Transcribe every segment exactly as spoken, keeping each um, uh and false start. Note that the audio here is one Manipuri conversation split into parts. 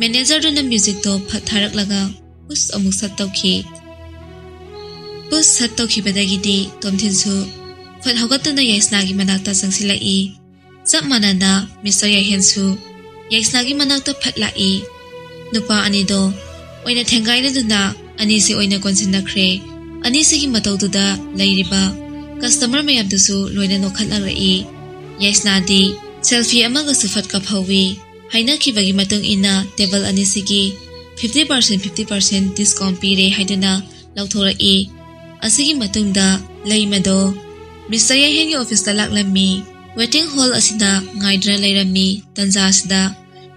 ꯃꯦꯅꯦꯖꯔꯗꯨꯅ ꯃ꯭ꯌꯨꯖꯤꯛꯇꯣ ꯐꯠ ꯊꯥꯔꯛꯂꯒ ꯄꯨꯁ ꯑꯃꯨꯛ ꯁꯠ ꯇꯧꯈꯤ꯫ ꯄꯨꯁ ꯁꯠ ꯇꯧꯈꯤꯕꯗꯒꯤꯗꯤ ꯇꯣꯝꯊꯤꯟꯁꯨ ꯐꯠ ꯍꯧꯒꯠꯇꯨꯅ ꯌꯥꯏꯁꯅꯥꯒꯤ ꯃꯅꯥꯛꯇ ꯆꯪꯁꯤꯜꯂꯛꯏ꯫ ꯆꯞ ꯃꯥꯟꯅꯅ ꯃꯤꯁꯇꯔ ꯌꯥꯏꯍꯦꯟꯁꯨ ꯌꯥꯏꯁꯅꯥꯒꯤ ꯃꯅꯥꯛꯇ ꯐꯠ ꯂꯥꯛꯏ꯫ ꯅꯨꯄꯥ ꯑꯅꯤꯗꯣ ꯑꯣꯏꯅ ꯊꯦꯡꯒꯥꯏꯅꯗꯨꯅ ꯑꯅꯤꯁꯤ ꯑꯣꯏꯅ ꯀꯣꯟꯁꯤꯟꯅꯈ꯭ꯔꯦ꯫ ꯑꯅꯤꯁꯤꯒꯤ ꯃꯇꯧꯗꯨꯗ ꯂꯩꯔꯤꯕ ꯀꯁꯇꯃꯔ ꯃꯌꯥꯝꯗꯨꯁꯨ ꯂꯣꯏꯅ ꯅꯣꯛꯈꯠꯅꯔꯛꯏ꯫ ꯌꯥꯏꯁꯅꯥꯗꯤ ꯁꯦꯜꯐꯤ ꯑꯃꯒꯁꯨ ꯐꯠ ꯀꯥꯞꯍꯧꯏ꯫ ꯍꯥꯏꯅꯈꯤꯕꯒꯤ ꯃꯇꯨꯡ ꯏꯟꯅ ꯇꯦꯕꯜ ꯑꯅꯤꯁꯤꯒꯤ fifty percent, fifty percent discount ꯄꯤꯔꯦ ꯍꯥꯏꯗꯨꯅ ꯂꯧꯊꯣꯔꯛꯏ꯫ ꯑꯁꯤꯒꯤ ꯃꯇꯨꯡꯗ ꯂꯩꯃꯗꯣ ꯃꯤꯁꯇꯔ ꯌꯥꯏꯍꯦꯟꯒꯤ ꯑꯣꯐꯤꯁꯇ ꯂꯥꯛꯂꯝꯃꯤ꯫ ꯋꯦꯇꯤꯡ ꯍꯣꯜ ꯑꯁꯤꯗ ꯉꯥꯏꯗꯨꯅ ꯂꯩꯔꯝꯃꯤ꯫ ꯇꯟꯖꯥ ꯑꯁꯤꯗ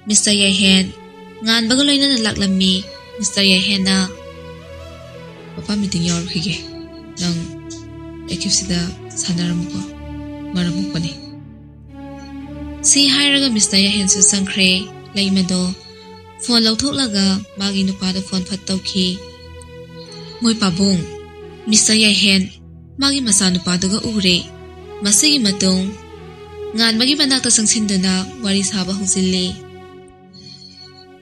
ꯃꯤꯁꯇꯔ ꯌꯥꯏꯍꯦꯟ ꯉꯥꯟꯕꯒ ꯂꯣꯏꯅꯅ ꯂꯥꯛꯂꯝꯃꯤ꯫ ꯃꯤꯁꯇꯔ ꯌꯥꯏꯍꯦꯟꯅ, "ꯄꯄꯥ ꯃꯤꯇꯤꯡ ꯌꯥꯎꯔꯨꯈꯤꯒꯦ, ꯅꯪ ꯑꯦꯀꯤꯞꯁꯤꯗ ꯁꯥꯟꯅꯔꯝꯃꯨꯀꯣ, ꯃꯔꯝ ꯃꯣꯛꯄꯅꯤ"꯫ ꯁꯤ ꯍꯥꯏꯔꯒ ꯃꯤꯁꯇꯔ ꯌꯥꯏꯍꯦꯟꯁꯨ ꯆꯪꯈ꯭ꯔꯦ꯫ ꯂꯩꯃꯗꯣ ꯐꯣꯟ ꯂꯧꯊꯣꯛꯂꯒ ꯃꯥꯒꯤ ꯅꯨꯄꯥꯗ ꯐꯣꯟ ꯐꯠ ꯇꯧꯈꯤ꯫ "ꯃꯣꯏ ꯄꯥꯕꯨꯡ, ꯃꯤꯁꯇꯔ ꯌꯥꯏꯍꯦꯟ ꯃꯥꯒꯤ ꯃꯆꯥꯅꯨꯄꯥꯗꯨꯒ ꯎꯔꯦ꯫ ꯃꯁꯤꯒꯤ ꯃꯇꯨꯡ ꯉꯥꯟꯕꯒꯤ ꯃꯅꯥꯛꯇ ꯆꯪꯁꯤꯟꯗꯨꯅ ꯋꯥꯔꯤ ꯁꯥꯕ ꯍꯧꯖꯤꯜꯂꯤ꯫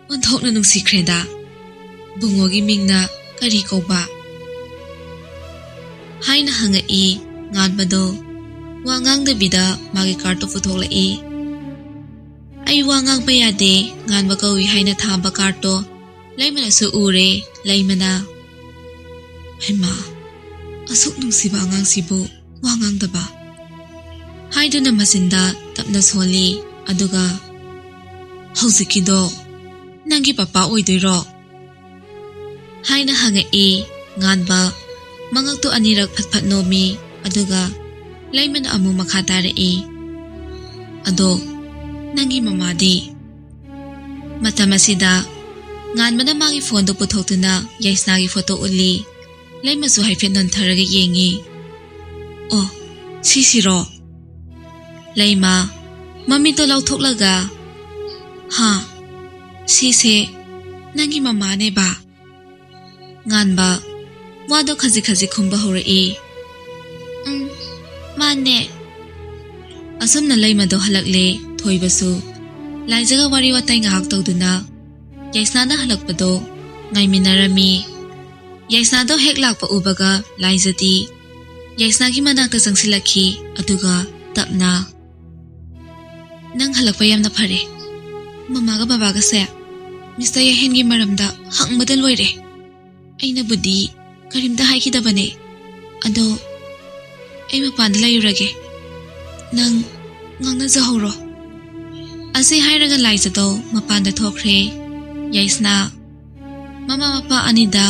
ꯑꯣꯟꯊꯣꯛꯅ ꯅꯨꯡꯁꯤꯈ꯭ꯔꯦꯗ꯫ ꯕꯨꯡꯉꯣꯒꯤ ꯃꯤꯡꯅ ꯀꯔꯤ ꯀꯧꯕ?" ꯍꯥꯏꯅ ꯍꯪꯉꯛꯏ꯫ ꯉꯥꯟꯕꯗꯣ ꯋꯥ ꯉꯥꯡꯗꯕꯤꯗ ꯃꯥꯒꯤ ꯀꯥꯔꯠꯇꯣ ꯄꯨꯊꯣꯛꯂꯛꯏ꯫ "ꯑꯩ ꯋꯥ ꯉꯥꯡꯕ ꯌꯥꯗꯦ, ꯉꯥꯟꯕ ꯀꯧꯏ" ꯍꯥꯏꯅ ꯊꯥꯕ ꯀꯥꯔꯠꯇꯣ ꯂꯩꯃꯅꯁꯨ ꯎꯔꯦ꯫ ꯂꯩꯃꯅ, "ꯍꯩꯃꯥ, ꯑꯁꯨꯛ ꯅꯨꯡꯁꯤꯕ ꯑꯉꯥꯡꯁꯤꯕꯨ ꯋꯥ ꯉꯥꯡꯗꯕ?" ꯍꯥꯏꯗꯨꯅ ꯃꯆꯤꯟꯗ ꯇꯞꯅ ꯁꯣꯜꯂꯤ꯫ ꯑꯗꯨꯒ, "ꯍꯧꯖꯤꯛꯀꯤꯗꯣ ꯅꯪꯒꯤ ꯄꯄꯥ ꯑꯣꯏꯗꯣꯏꯔꯣ?" ꯍꯥꯏꯅ ꯍꯪꯉꯛꯏ꯫ ꯉꯥꯟꯕ ꯃꯉꯛꯇꯨ ꯑꯅꯤꯔꯛ ꯐꯠ ꯐꯠ ꯅꯣꯝꯃꯤ꯫ ꯑꯗꯨꯒ ꯂꯩꯃꯅ ꯑꯃꯨꯛ ꯃꯈꯥ ꯇꯥꯔꯛꯏ, "ꯑꯗꯣ ꯅꯪꯒꯤ ꯃꯃꯥꯗꯤ?" ꯃꯇꯝ ꯑꯁꯤꯗ ꯉꯥꯟꯕꯅ ꯃꯥꯒꯤ ꯐꯣꯟꯗꯨ ꯄꯨꯊꯣꯛꯇꯨꯅ ꯌꯥꯏꯁꯅꯥꯒꯤ ꯐꯣꯇꯣ ꯎꯠꯂꯤ꯫ ꯂꯩꯃꯁꯨ ꯍꯥꯏꯐꯦꯠ ꯅꯣꯟꯊꯔꯒ ꯌꯦꯡꯉꯤ꯫ "ꯑꯣ, ꯁꯤꯁꯤꯔꯣ?" ꯂꯩꯃ ꯃꯃꯤꯠꯇꯣ ꯂꯥꯎꯊꯣꯛꯂꯒ, "ꯍꯥ, ꯁꯤꯁꯦ ꯅꯪꯒꯤ ꯃꯃꯥꯅꯦꯕ?" ꯉꯥꯟꯕ ꯋꯥꯗꯣ ꯈꯖꯤꯛ ꯈꯖꯤꯛ ꯈꯨꯝꯕ ꯍꯧꯔꯛꯏ꯫ "ꯎꯝ, ꯃꯥꯅꯦ꯫" ꯑꯁꯨꯝꯅ ꯂꯩꯃꯗꯣ ꯍꯜꯂꯛꯂꯦ꯫ ꯊꯣꯏꯕꯁꯨ ꯂꯥꯏꯖꯒ ꯋꯥꯔꯤ ꯋꯥꯇꯥꯏ ꯉꯥꯏꯍꯥꯛ ꯇꯧꯗꯨꯅ ꯌꯥꯏꯁꯅꯥꯅ ꯍꯜꯂꯛꯄꯗꯣ ꯉꯥꯏꯃꯤꯟꯅꯔꯝꯃꯤ꯫ ꯌꯥꯏꯁꯅꯥꯗꯣ ꯍꯦꯛ ꯂꯥꯛꯄ ꯎꯕꯒ ꯂꯥꯏꯖꯗꯤ ꯌꯥꯏꯁꯅꯥꯒꯤ ꯃꯅꯥꯛꯇ ꯆꯪꯁꯤꯜꯂꯛꯈꯤ, ꯑꯗꯨꯒ ꯇꯞꯅ, "ꯅꯪ ꯍꯜꯂꯛꯄ ꯌꯥꯝꯅ ꯐꯔꯦ꯫ ꯃꯃꯥꯒ ꯕꯕꯥꯒꯁꯦ ꯃꯤꯁꯇꯔ ꯌꯥꯍꯦꯟꯒꯤ ꯃꯔꯝꯗ ꯍꯪꯕꯗ ꯂꯣꯏꯔꯦ꯫ ꯑꯩꯅꯕꯨꯗꯤ ꯀꯔꯤꯝꯇ ꯍꯥꯏꯈꯤꯗꯕꯅꯦ꯫ ꯑꯗꯣ ꯑꯩ ꯃꯄꯥꯟꯗ ꯂꯩꯔꯨꯔꯒꯦ꯫ ꯅꯪ ꯉꯥꯡꯅꯖꯍꯧꯔꯣ꯫" ꯑꯁꯤ ꯍꯥꯏꯔꯒ ꯂꯥꯏꯖꯗꯣ ꯃꯄꯥꯟꯗ ꯊꯣꯛꯈ꯭ꯔꯦ꯫ ꯌꯥꯏꯁꯅꯥ ꯃꯃꯥ ꯃꯄꯥ ꯑꯅꯤꯗ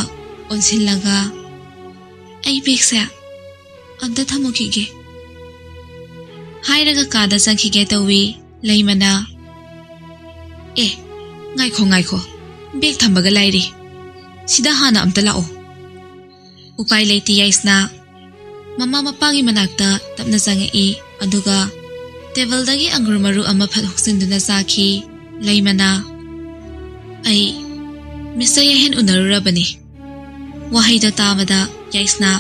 ꯑꯣꯟꯁꯤꯜꯂꯒ, "ꯑꯩ ꯕꯦꯒꯁꯦ ꯑꯝꯇ ꯊꯝꯃꯨꯈꯤꯒꯦ" ꯍꯥꯏꯔꯒ ꯀꯥꯗ ꯆꯪꯈꯤꯒꯦ ꯇꯧꯏ꯫ ꯂꯩꯃꯅ, "ꯑꯦ, ꯉꯥꯏꯈꯣ, ꯉꯥꯏꯈꯣ, ꯕꯦꯒ ꯊꯝꯕꯒ ꯂꯥꯏꯔꯤ, ꯁꯤꯗ ꯍꯥꯟꯅ ꯑꯝꯇ ꯂꯥꯛꯑꯣ꯫" ꯎꯄꯥꯏ ꯂꯩꯇꯦ ꯌꯥꯏꯁꯅꯥ ꯃꯃꯥ ꯃꯄꯥꯒꯤ ꯃꯅꯥꯛꯇ ꯇꯞꯅ ꯆꯪꯉꯛꯏ, ꯑꯗꯨꯒ ꯇꯦꯕꯜꯗꯒꯤ ꯑꯪꯒꯨꯔ ꯃꯔꯨ ꯑꯃ ꯐꯠ ꯍꯨꯛꯆꯤꯟꯗꯨꯅ ꯆꯥꯈꯤ꯫ ꯂꯩꯃꯅ, "ꯑꯩ ꯃꯤꯁꯇꯔ ꯌꯥꯍꯦꯟ ꯎꯅꯔꯨꯔꯕꯅꯤ꯫" ꯋꯥꯍꯩꯗꯣ ꯇꯥꯕꯗ ꯌꯥꯏꯁꯅꯥ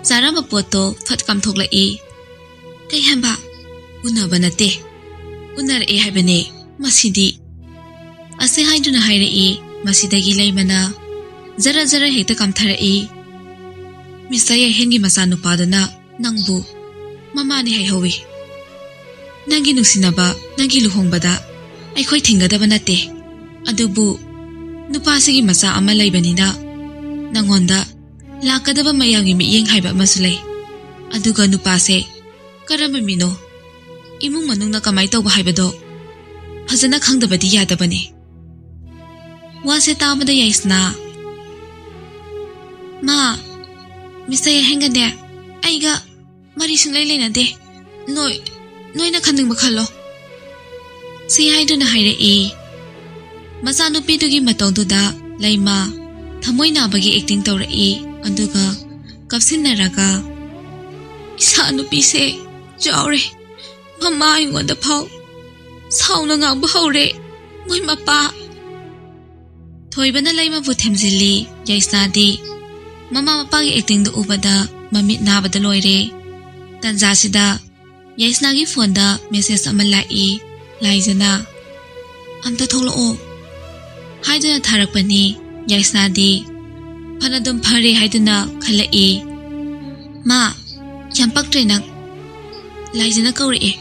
ꯆꯥꯔꯝꯕ ꯄꯣꯠꯇꯣ ꯐꯠ ꯀꯥꯝꯊꯣꯛꯂꯛꯏ꯫ "ꯀꯩ ꯍꯥꯏꯕ? ꯎꯅꯕ ꯅꯠꯇꯦ, ꯎꯅꯔꯛꯑꯦ ꯍꯥꯏꯕꯅꯦ꯫ ꯃꯁꯤꯗꯤ꯫" ꯑꯁꯤ ꯍꯥꯏꯗꯨꯅ ꯍꯥꯏꯔꯛꯏ꯫ ꯃꯁꯤꯗꯒꯤ ꯂꯩꯃꯅ ꯖꯔ ꯖꯔ ꯍꯦꯛꯇ ꯀꯥꯝꯊꯔꯛꯏ꯫ "ꯃꯤꯁꯇꯔ ꯌꯥꯏꯍꯦꯟꯒꯤ ꯃꯆꯥꯅꯨꯄꯥꯗꯨꯅ ꯅꯪꯕꯨ ꯃꯃꯥꯅꯤ ꯍꯥꯏꯍꯧꯋꯤ꯫ ꯅꯪꯒꯤ ꯅꯨꯡꯁꯤꯅꯕ, ꯅꯪꯒꯤ ꯂꯨꯍꯣꯡꯕꯗ ꯑꯩꯈꯣꯏ ꯊꯤꯡꯒꯗꯕ ꯅꯠꯇꯦ꯫ ꯑꯗꯨꯕꯨ ꯅꯨꯄꯥꯁꯤꯒꯤ ꯃꯆꯥ ꯑꯃ ꯂꯩꯕꯅꯤꯅ ꯅꯪꯉꯣꯟꯗ ꯂꯥꯛꯀꯗꯕ ꯃꯌꯥꯝꯒꯤ ꯃꯤꯠꯌꯦꯡ ꯍꯥꯏꯕ ꯑꯃꯁꯨ ꯂꯩ꯫ ꯑꯗꯨꯒ ꯅꯨꯄꯥꯁꯦ ꯀꯔꯝꯕ ꯃꯤꯅꯣ, ꯏꯃꯨꯡ ꯃꯅꯨꯡꯅ ꯀꯃꯥꯏ ꯇꯧꯕ ꯍꯥꯏꯕꯗꯣ ꯐꯖꯅ ꯈꯪꯗꯕꯗꯤ ꯌꯥꯗꯕꯅꯤ꯫" ꯋꯥꯁꯦ ꯇꯥꯕꯗ ꯌꯥꯏꯁꯅꯥ, "ꯃꯥ, ꯃꯤꯁꯇꯔ ꯌꯥꯍꯦꯟꯒꯅꯦ ꯑꯩꯒ ꯃꯔꯤ ꯁꯨꯡꯂꯩ ꯂꯩꯅꯗꯦ꯫ ꯅꯣꯏ, ꯅꯣꯏꯅ ꯈꯟꯅꯤꯡꯕ ꯈꯜꯂꯣ꯫" ꯁꯤ ꯍꯥꯏꯗꯨꯅ ꯍꯥꯏꯔꯛꯏ꯫ ꯃꯆꯥꯅꯨꯄꯤꯗꯨꯒꯤ ꯃꯇꯧꯗꯨꯗ ꯂꯩꯃ ꯊꯃꯣꯏ ꯅꯥꯕꯒꯤ ꯑꯦꯛꯇꯤꯡ ꯇꯧꯔꯛꯏ, ꯑꯗꯨꯒ ꯀꯞꯁꯤꯟꯅꯔꯒ, "ꯏꯆꯥ ꯅꯨꯄꯤꯁꯦ ꯆꯥꯎꯔꯦ, ꯃꯃꯥ ꯑꯩꯉꯣꯟꯗ ꯐꯥꯎ ꯁꯥꯎꯅ ꯉꯥꯡꯕ ꯍꯧꯔꯦ, ꯃꯣꯏ ꯃꯄꯥ꯫" ꯊꯣꯏꯕꯅ ꯂꯩꯃꯕꯨ ꯊꯦꯝꯖꯤꯜꯂꯤ꯫ ꯌꯥꯏꯁꯅꯥꯗꯤ ꯃꯃꯥ ꯃꯄꯥꯒꯤ ꯑꯦꯛꯇꯤꯡꯗꯨ ꯎꯕꯗ ꯃꯃꯤꯠ ꯅꯥꯕꯗ ꯂꯣꯏꯔꯦ꯫ ꯇꯟꯖꯥꯁꯤꯗ ꯌꯥꯏꯁꯅꯥꯒꯤ ꯐꯣꯟꯗ ꯃꯦꯁꯦꯖ ꯑꯃ ꯂꯥꯛꯏ꯫ ꯂꯥꯏꯖꯅ, "ꯑꯝꯇ ꯊꯣꯛꯂꯛꯑꯣ, ꯍꯥꯏꯗꯨꯅ ꯊꯥꯔꯛꯄꯅꯤ꯫ ꯌꯥꯏꯁꯅꯥꯗꯤ ꯐꯅꯗꯨꯝ ꯐꯔꯦ ꯍꯥꯏꯗꯨꯅ ꯈꯜꯂꯛꯏ꯫ "ꯃꯥ, ꯌꯥꯝ ꯄꯛꯇ꯭ꯔꯦ ꯅꯪ꯫ ꯂꯥꯏꯖꯅ ꯀꯧꯔꯛꯑꯦ꯫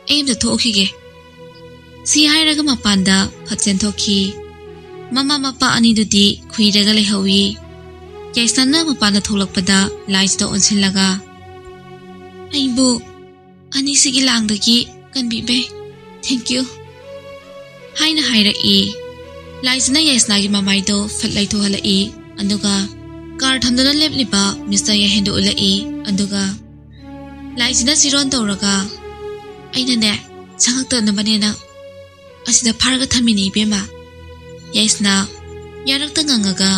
ꯑꯩ ꯑꯝꯇ ꯊꯣꯛꯎꯈꯤꯒꯦ"꯫ ꯁꯤ ꯍꯥꯏꯔꯒ ꯃꯄꯥꯟꯗ ꯐꯠ ꯆꯦꯟꯊꯣꯛꯈꯤ꯫ ꯃꯃꯥ ꯃꯄꯥ ꯑꯅꯤꯗꯨꯗꯤ ꯈꯨꯏꯔꯒ ꯂꯩꯍꯧꯏ꯫ ꯌꯥꯏꯁꯅꯥꯅ ꯃꯄꯥꯟꯗ ꯊꯣꯛꯂꯛꯄꯗ ꯂꯥꯏꯖꯗ ꯑꯣꯟꯁꯤꯜꯂꯒ, "ꯑꯩꯕꯨ ꯑꯅꯤꯁꯤꯒꯤ ꯂꯥꯡꯗꯒꯤ ꯀꯟꯕꯤꯕꯩ thank you" ꯍꯥꯏꯅ ꯍꯥꯏꯔꯛꯏ꯫ ꯂꯥꯏꯖꯅ ꯌꯥꯏꯁꯅꯥꯒꯤ ꯃꯃꯥꯏꯗꯣ ꯐꯠ ꯂꯩꯊꯣꯛꯍꯜꯂꯛꯏ, ꯑꯗꯨꯒ ꯀꯥꯔ ꯊꯝꯗꯨꯅ ꯂꯦꯞꯂꯤꯕ ꯃꯤꯁꯇꯔ ꯌꯥꯏꯍꯦꯟꯗꯨ ꯎꯠꯂꯛꯏ, ꯑꯗꯨꯒ ꯂꯥꯏꯖꯅ ꯆꯤꯔꯣꯟ ꯇꯧꯔꯒ, "ꯑꯩꯅꯅꯦ, ꯆꯪꯉꯛꯇꯅꯕꯅꯦꯅ ꯑꯁꯤꯗ ꯐꯥꯔꯒ ꯊꯝꯃꯤꯅꯦ ꯏꯕꯦꯝꯃ"꯫ ꯌꯥꯏꯁꯅꯥ ꯌꯥꯔꯛꯇ ꯉꯪꯉꯒ,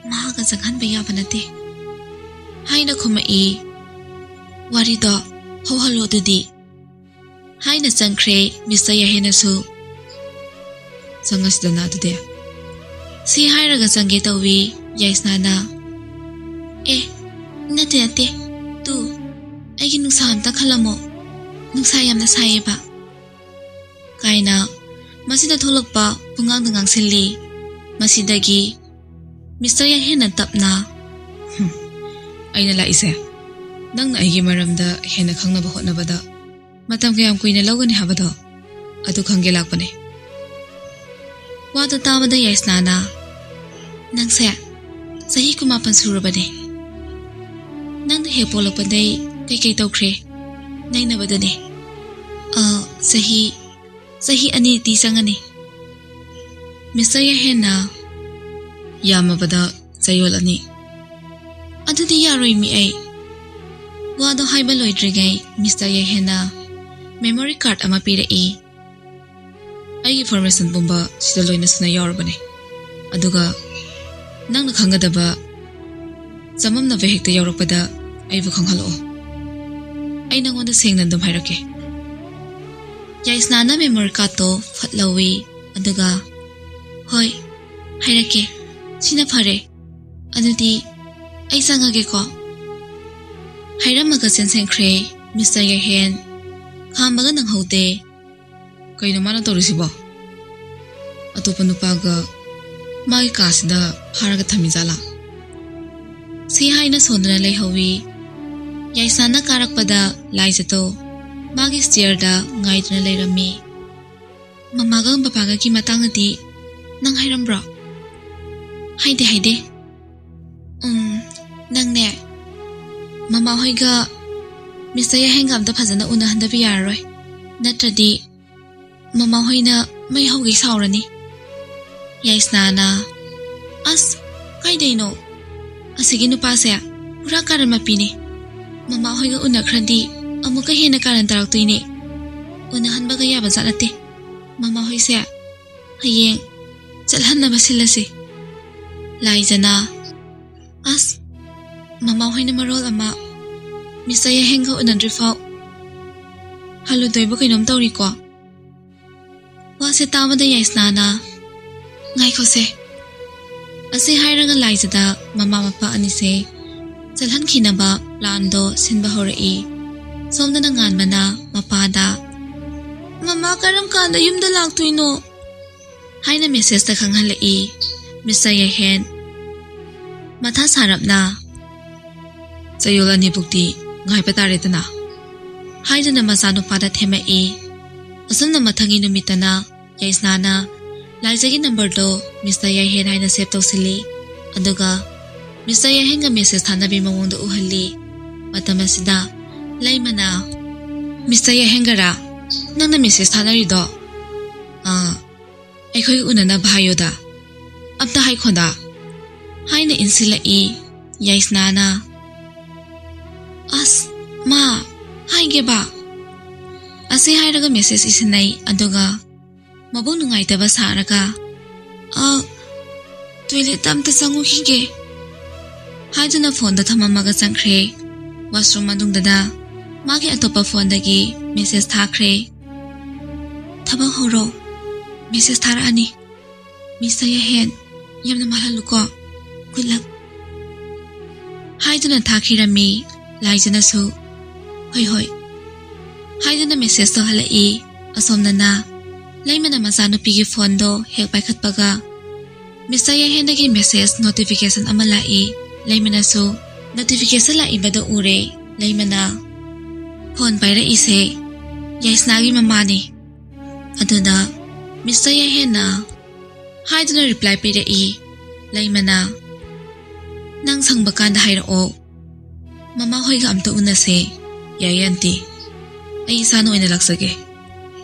"ꯃꯥꯒ ꯆꯪꯍꯟꯕ ꯌꯥꯕ ꯅꯠꯇꯦ" ꯍꯥꯏꯅ ꯈꯨꯝꯃꯛꯏ꯫ "ꯋꯥꯔꯤꯗꯣ ꯍꯧꯍꯜꯂꯣ ꯑꯗꯨꯗꯤ" ꯍꯥꯏꯅ ꯆꯪꯈ꯭ꯔꯦ ꯃꯤꯁꯇꯔ ꯌꯥꯏꯍꯦꯟꯅꯁꯨ꯫ "ꯆꯪꯉꯁꯤꯗꯅ ꯑꯗꯨꯗꯤ"꯫ ꯁꯤ ꯍꯥꯏꯔꯒ ꯆꯪꯒꯦ ꯇꯧꯏ ꯌꯥꯏꯁꯅꯥꯅ꯫ "ꯑꯦ, ꯅꯠꯇꯦ ꯅꯠꯇꯦ, ꯇꯨ, ꯑꯩꯒꯤ ꯅꯨꯡꯁꯥ ꯑꯝꯇ ꯈꯜꯂꯝꯃꯣ, ꯅꯨꯡꯁꯥ ꯌꯥꯝꯅ ꯁꯥꯏꯌꯦꯕ" ꯀꯥꯏꯅ ꯃꯁꯤꯗ ꯊꯣꯛꯂꯛꯄ ꯄꯨꯡꯉꯥꯡꯗ ꯉꯥꯡꯁꯤꯜꯂꯤ꯫ ꯃꯁꯤꯗꯒꯤ ꯃꯤꯁꯇꯔ ꯌꯥꯏꯍꯦꯟꯅ ꯇꯞꯅ, "ꯍꯨꯝ, ꯑꯩꯅ ꯂꯥꯛꯏꯁꯦ ꯅꯪꯅ ꯑꯩꯒꯤ ꯃꯔꯝꯗ ꯍꯦꯟꯅ ꯈꯪꯅꯕ ꯍꯣꯠꯅꯕꯗ ꯃꯇꯝ ꯀꯌꯥꯝ ꯀꯨꯏꯅ ꯂꯧꯒꯅꯤ ꯍꯥꯏꯕꯗꯣ ꯑꯗꯨ ꯈꯪꯒꯦ ꯂꯥꯛꯄꯅꯦ"꯫ ꯋꯥꯗꯣ ꯇꯥꯕꯗ ꯌꯥꯏꯁꯅꯥꯅ, "ꯅꯪꯁꯦ ꯆꯍꯤ ꯀꯨꯟꯃꯥꯄꯟ ꯁꯨꯔꯕꯅꯦ꯫ ꯅꯪꯅ ꯍꯦꯛ ꯄꯣꯛꯂꯛꯄꯗꯩ ꯀꯩꯀꯩ ꯇꯧꯈ꯭ꯔꯦ? ꯅꯩꯅꯕꯗꯅꯦ꯫ ꯑ, ꯆꯍꯤ, ꯆꯍꯤ ꯑꯅꯤꯗꯤ ꯆꯪꯉꯅꯤ"꯫ ꯃꯤꯁꯇꯔ ꯌꯥꯏꯍꯦꯟꯅ, "ꯌꯥꯝꯃꯕꯗ ꯆꯌꯣꯜ ꯑꯅꯤ"꯫ "ꯑꯗꯨꯗꯤ ꯌꯥꯔꯣꯏꯃꯤ ꯑꯩ"꯫ ꯋꯥꯗꯣ ꯍꯥꯏꯕ ꯂꯣꯏꯗ꯭ꯔꯤꯉꯩ ꯃꯤꯁꯇꯔ ꯌꯥꯏꯍꯦꯟꯅ ꯃꯦꯃꯣꯔꯤ ꯀꯥꯔꯗ ꯑꯃ ꯄꯤꯔꯛꯏ꯫ "ꯑꯩꯒꯤ ꯏꯟꯐꯣꯔꯃꯦꯁꯟ ꯄꯨꯝꯕ ꯁꯤꯗ ꯂꯣꯏꯅ ꯁꯨꯅ ꯌꯥꯎꯔꯕꯅꯦ꯫ ꯑꯗꯨꯒ ꯅꯪꯅ ꯈꯪꯒꯗꯕ ꯆꯃꯝꯅꯕ ꯍꯦꯛꯇ ꯌꯥꯎꯔꯛꯄꯗ ꯑꯩꯕꯨ ꯈꯪꯍꯜꯂꯛꯑꯣ꯫ ꯑꯩ ꯅꯪꯉꯣꯟꯗ ꯁꯦꯡꯅ ꯑꯗꯨꯝ ꯍꯥꯏꯔꯛꯀꯦ"꯫ ꯌꯥꯏꯁꯅꯥꯅ ꯃꯦꯃꯣꯔꯤ ꯀꯥꯔꯗꯇꯣ ꯐꯠ ꯂꯧꯏ, ꯑꯗꯨꯒ, "ꯍꯣꯏ, ꯍꯥꯏꯔꯛꯀꯦ꯫ ꯁꯤꯅ ꯐꯔꯦ꯫ ꯑꯗꯨꯗꯤ ꯑꯩ ꯆꯪꯉꯒꯦꯀꯣ"꯫ ꯍꯥꯏꯔꯝꯃꯒ ꯆꯦꯟꯁꯤꯟꯈ꯭ꯔꯦ ꯃꯤꯁꯇꯔ ꯌꯥꯏꯍꯦꯟ꯫ ꯈꯥꯝꯕꯒ ꯅꯪꯍꯧꯗꯦ꯫ "ꯀꯩꯅꯣ ꯃꯥꯅ ꯇꯧꯔꯤꯁꯤꯕꯣ?" ꯑꯇꯣꯞꯄ ꯅꯨꯄꯥꯒ ꯃꯥꯒꯤ ꯀꯥꯁꯤꯗ ꯐꯥꯔꯒ ꯊꯝꯃꯤꯖꯥꯠꯂꯥ? ꯁꯤ ꯍꯥꯏꯅ ꯁꯣꯟꯗꯨꯅ ꯂꯩꯍꯧꯋꯤ꯫ ꯌꯥꯏꯁꯅꯥꯅ ꯀꯥꯔꯛꯄꯗ ꯂꯥꯏꯖꯗꯣ ꯃꯥꯒꯤ ꯁ꯭ꯇꯤꯌꯔꯗ ꯉꯥꯏꯗꯨꯅ ꯂꯩꯔꯝꯃꯤ꯫ "ꯃꯃꯥꯒ ꯕꯕꯥꯒꯒꯤ ꯃꯇꯥꯡꯗꯗꯤ ꯅꯪ ꯍꯥꯏꯔꯝꯕ꯭ꯔꯣ?" "ꯍꯥꯏꯗꯦ, ꯍꯥꯏꯗꯦ꯫ ꯎꯝ, ꯅꯪꯅꯦ, ꯃꯃꯥ ꯍꯣꯏꯒ ꯃꯤꯁꯇꯔ ꯌꯥꯏꯍꯦꯟꯒ ꯑꯝꯇ ꯐꯖꯅ ꯎꯅꯍꯟꯗꯕ ꯌꯥꯔꯔꯣꯏ꯫ ꯅꯠꯇ꯭ꯔꯗꯤ ꯃꯃꯥ ꯍꯣꯏꯅ ꯃꯩ ꯍꯧꯒꯩ ꯁꯥꯎꯔꯅꯤ꯫" ꯌꯥꯏꯁꯅꯥꯅ, "ꯑꯁ, ꯀꯥꯏꯗꯩꯅꯣ? ꯑꯁꯤꯒꯤ ꯅꯨꯄꯥꯁꯦ ꯄꯨꯔꯥ ꯀꯥꯔꯟ ꯃꯄꯤꯅꯤ꯫ ꯃꯃꯥ ꯍꯣꯏꯒ ꯎꯅꯈ꯭ꯔꯗꯤ ꯑꯃꯨꯛꯀ ꯍꯦꯟꯅ ꯀꯥꯔꯟ ꯇꯥꯔꯛꯇꯣꯏꯅꯦ꯫ ꯎꯅꯍꯟꯕꯒ ꯌꯥꯕ ꯖꯥꯠ ꯅꯠꯇꯦ꯫ ꯃꯃꯥ ꯍꯣꯏꯁꯦ ꯍꯌꯦꯡ ꯆꯠꯍꯟꯅꯕ ꯁꯤꯜꯂꯁꯤ꯫" ꯂꯥꯏꯖꯅ, "ꯑꯁ, ꯃꯃꯥ ꯍꯣꯏꯅ ꯃꯔꯣꯜ ꯑꯃ ꯃꯤꯁꯇꯔ ꯌꯥꯏꯍꯦꯟꯒ ꯎꯅꯗ꯭ꯔꯤꯐꯥꯎ ꯍꯜꯂꯨꯗꯣꯏꯕ ꯀꯩꯅꯣꯝ ꯇꯧꯔꯤꯀꯣ?" ꯋꯥꯁꯦ ꯇꯥꯕꯗ ꯌꯥꯏꯁꯅꯥꯅ, "ꯉꯥꯏꯈꯣꯁꯦ꯫" ꯑꯁꯤ ꯍꯥꯏꯔꯒ ꯂꯥꯏꯖꯗ ꯃꯃꯥ ꯃꯄꯥ ꯑꯅꯤꯁꯦ ꯆꯠꯍꯟꯈꯤꯅꯕ ꯄ꯭ꯂꯥꯟꯗꯣ ꯁꯤꯟꯕ ꯍꯧꯔꯛꯏ꯫ ꯁꯣꯝꯗꯅ ꯉꯥꯟꯕꯅ ꯃꯄꯥꯗ, "ꯃꯃꯥ ꯀꯔꯝ ꯀꯥꯟꯗ ꯌꯨꯝꯗ ꯂꯥꯛꯇꯣꯏꯅꯣ?" ꯍꯥꯏꯅ ꯃꯦꯁꯦꯖꯇ ꯈꯪꯍꯜꯂꯛꯏ꯫ ꯃꯤꯁꯇꯔ ꯌꯥꯏꯍꯦꯟ ꯃꯊꯥ ꯁꯥꯔꯞꯅ, "ꯆꯌꯣꯜ ꯑꯅꯤꯕꯨꯛꯇꯤ ꯉꯥꯏꯕ ꯇꯥꯔꯦꯗꯅ," ꯍꯥꯏꯗꯨꯅ ꯃꯆꯥꯅꯨꯄꯥꯗ ꯊꯦꯝꯃꯛꯏ꯫ ꯑꯁꯨꯝꯅ ꯃꯊꯪꯒꯤ ꯅꯨꯃꯤꯠꯇꯅ ꯌꯥꯏꯁꯅꯥꯅ ꯂꯥꯏꯖꯒꯤ ꯅꯝꯕꯔꯗꯣ ꯃꯤꯁꯇꯔ ꯌꯥꯏꯍꯦꯟ ꯍꯥꯏꯅ ꯁꯦꯚ ꯇꯧꯁꯤꯜꯂꯤ꯫ ꯑꯗꯨꯒ ꯃꯤꯁꯇꯔ ꯌꯥꯏꯍꯦꯟꯒ ꯃꯦꯁꯦꯖ ꯊꯥꯅꯕꯤ ꯃꯑꯣꯡꯗ ꯎꯍꯜꯂꯤ꯫ ꯃꯇꯝ ꯑꯁꯤꯗ ꯂꯩꯃꯅ, "ꯃꯤꯁꯇꯔ ꯌꯥꯏꯍꯦꯟꯒꯔꯥ ꯅꯪꯅ ꯃꯦꯁꯦꯖ ꯊꯥꯅꯔꯤꯗꯣ? ꯑꯥ, ꯑꯩꯈꯣꯏꯒ ꯎꯅꯅꯕ ꯍꯥꯏꯌꯣꯗ꯫ ꯑꯝꯇ ꯍꯥꯏꯈꯣꯗ," ꯍꯥꯏꯅ ꯏꯟꯁꯤꯜꯂꯛꯏ꯫ ꯌꯥꯏꯁꯅꯥꯅ, "ꯑꯁ, ꯃꯥ, ꯍꯥꯏꯒꯦꯕ?" ꯑꯁꯤ ꯍꯥꯏꯔꯒ ꯃꯦꯁꯦꯖ ꯏꯁꯤꯟꯅꯩ꯫ ꯑꯗꯨꯒ ꯃꯕꯨꯛ ꯅꯨꯡꯉꯥꯏꯇꯕ ꯁꯥꯔꯒ, "ꯑ, ꯇꯣꯏꯂꯦꯠꯇ ꯑꯝꯇ ꯆꯪꯉꯨꯈꯤꯒꯦ," ꯍꯥꯏꯗꯨꯅ ꯐꯣꯟꯗꯣ ꯊꯝꯃꯝꯃꯒ ꯆꯪꯈ꯭ꯔꯦ꯫ ꯋꯥꯁꯔꯨꯝ ꯃꯅꯨꯡꯗꯅ ꯃꯥꯒꯤ ꯑꯇꯣꯞꯄ ꯐꯣꯟꯗꯒꯤ ꯃꯦꯁꯦꯖ ꯊꯥꯈ꯭ꯔꯦ꯫ "ꯊꯕꯛ ꯍꯧꯔꯣ, ꯃꯦꯁꯦꯖ ꯊꯥꯔꯛꯑꯅꯤ꯫ ꯃꯤꯁꯇꯔ ꯌꯥꯏꯍꯦꯟ, ꯌꯥꯝꯅ ꯃꯥꯜꯍꯜꯂꯨꯀꯣ꯫ ꯒꯨꯗ ꯂꯛ꯫" ꯍꯥꯏꯗꯨꯅ ꯊꯥꯈꯤꯔꯝꯃꯤ꯫ ꯂꯥꯏꯖꯅꯁꯨ, "ꯍꯣꯏ, ꯍꯣꯏ," ꯍꯥꯏꯗꯨꯅ ꯃꯦꯁꯦꯖꯇꯣ ꯍꯜꯂꯛꯏ꯫ ꯑꯁꯣꯝꯗꯅ ꯂꯩꯃꯅ ꯃꯆꯥꯅꯨꯄꯤꯒꯤ ꯐꯣꯟꯗꯣ ꯍꯦꯛ ꯄꯥꯏꯈꯠꯄꯒ ꯃꯤꯁꯇꯔ ꯌꯥꯏꯍꯦꯟꯗꯒꯤ ꯃꯦꯁꯦꯖ ꯅꯣꯇꯤꯐꯤꯀꯦꯁꯟ ꯑꯃ ꯂꯥꯛꯏ꯫ ꯂꯩꯃꯅꯁꯨ ꯅꯣꯇꯤꯐꯤꯀꯦꯁꯟ ꯂꯥꯛꯏꯕꯗꯣ ꯎꯔꯦ꯫ ꯂꯩꯃꯅ ꯐꯣꯟ ꯄꯥꯏꯔꯛꯏꯁꯦ ꯌꯥꯏꯁꯅꯥꯒꯤ ꯃꯃꯥꯅꯤ꯫ ꯑꯗꯨꯗ ꯃꯤꯁꯇꯔ ꯌꯥꯏꯍꯦꯟꯅ ꯍꯥꯏꯗꯨꯅ ꯔꯤꯄ꯭ꯂꯥꯏ ꯄꯤꯔꯛꯏ꯫ ꯂꯩꯃꯅ, "ꯅꯪ ꯁꯪꯕ ꯀꯥꯟꯗ ꯍꯥꯏꯔꯛꯑꯣ, ꯃꯃꯥ ꯍꯣꯏꯒ ꯑꯝꯇ ꯎꯅꯁꯦ꯫ ꯌꯥꯏꯌꯦ ꯑꯟꯇꯤ, ꯑꯩ ꯏꯁꯥꯅ ꯑꯣꯏꯅ ꯂꯥꯛꯆꯒꯦ"꯫